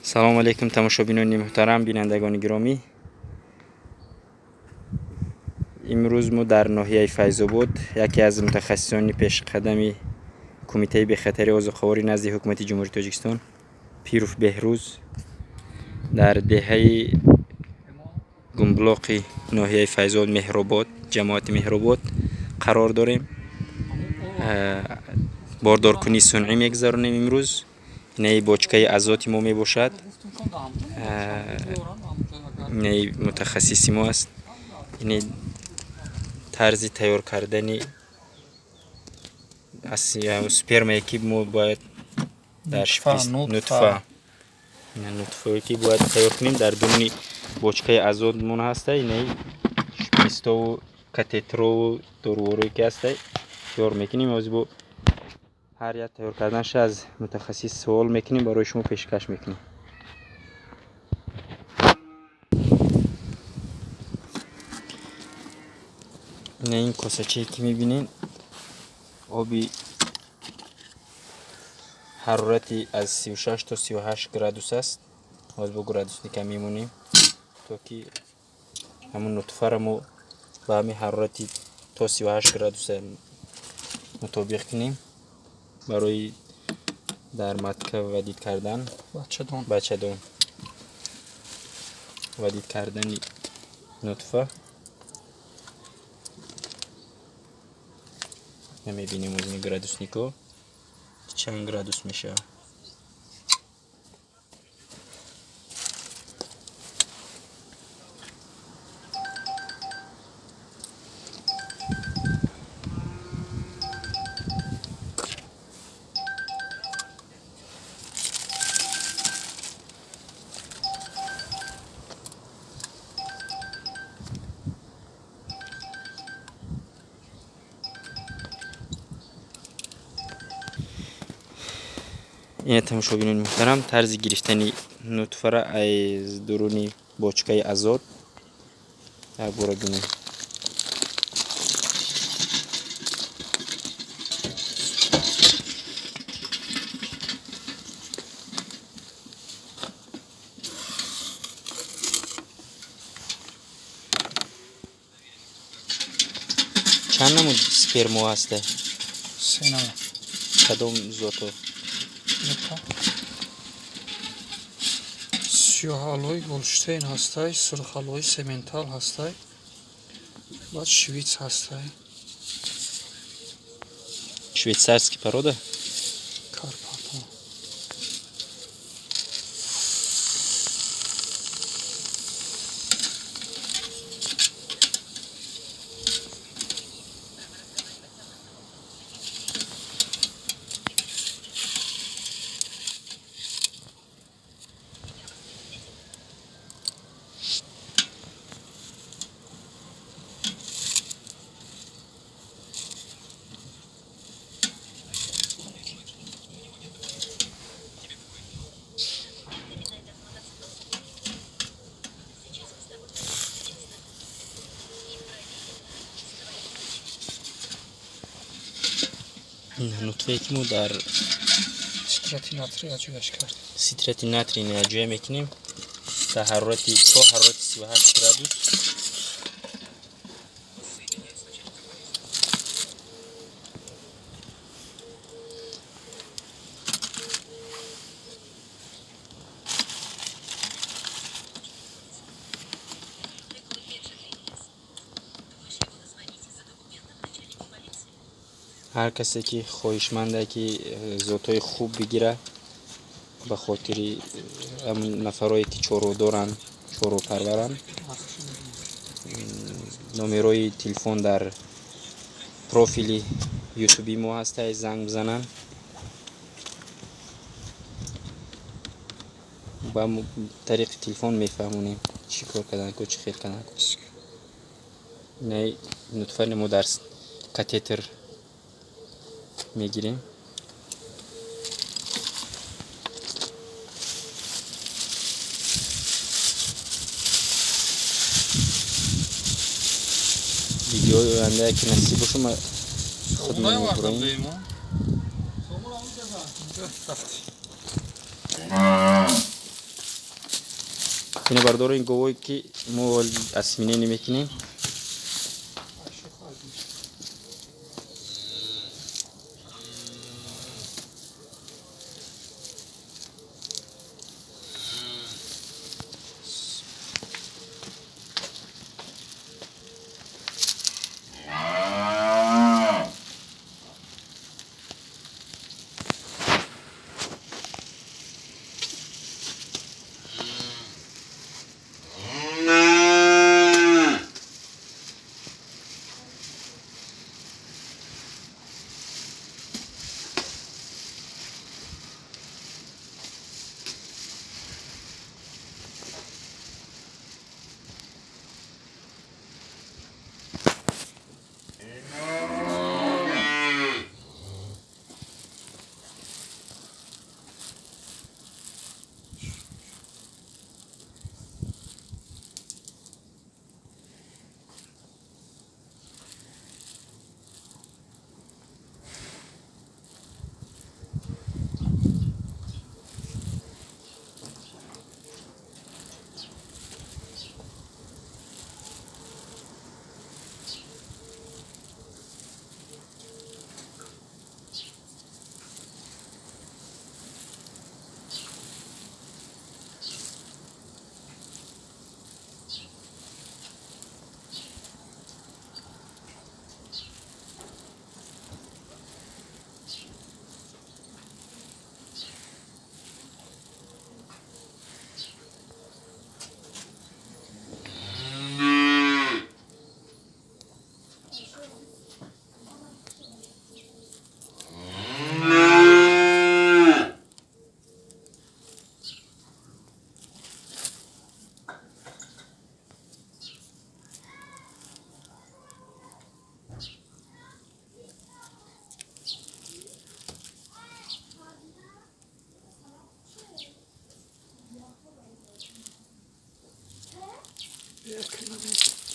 Салому алейкум, тамошобинони муҳтарам, бинандагони гиромӣ. Имрӯз мо дар ноҳияи Файзобод яке аз мутахассисони пешқадами Кумитаи бехатари озуқаворӣ назди Ҳукумати Ҷумҳурии Тоҷикистон Пиров Беҳрӯз дар деҳаи Гумблоқи ноҳияи Файзобод Меҳробод, ҷамоати Меҳробод қарор дорем. Бордоркунии сунъӣ мегузаронем имрӯз. Инаи бочкаи азоти мо мебошад. Инаи мутахассиси мо аст. Инаи тарзи тайёр кардани спермае ки мо бояд дар нутфа, нутфае ки бояд тайёр кунем дар дуруни бочкаи азотмон ҳаста. Инаи шпристову катетрову доруворое ки ҳаста тайёр мекунем. Ҳозир бо ҳар як тайёр карданаш аз мутахассис суол мекунем, барои шумо пешкаш мекунем. Ина ин косачае ки мебинед, оби ҳарорати аз 36 то 38 градус аст. Ҳозир бо градусника мемонем, то ки ҳамун нутфаро мо ба ҳамин ҳарорати то 38 градуса мутобиқ кунем барои дар матка вадид кардан бачадон вадид кардани нутфа. Мебинем аз ин градуснико чанд градус мешавад. Ина тамошобинони муҳтарам, тарзи гирифтани нутфара аз дуруни бочкаи азот як бора бинем. Чанд намуд спермо ҳаста? Се намуд. Кадом зото? Сиёҳалои Голштейн ҳастай, сурхалои Сементал ҳастай, баъд швиц ҳастай. Швейцарский порода? Карпато. Нутфае ки мо дар ситрати натрий аҷояш кард. Ситрати натрий аҷоя мекунем дар ҳарорати то ҳарорати 38 градус. Ҳар касе ки хоҳишманде ки зотҳои хуб бигира ба хотири ҳамун нафарое ки чорводоранд, чорвопарваранд, номерои телефон дар профили ютуби мо ҳастай, занг бизананд. Ба тариқи телефон мефаҳмонем чӣ кор кардан ку, чӣ хел кардан ку. Инаи нутфаро мо дар катетер мегирем. Видеои оянда ки насиб боша, ма худмон мебурем. Ина бардоро, ин говое ки мо осеменение мекунем. Yeah.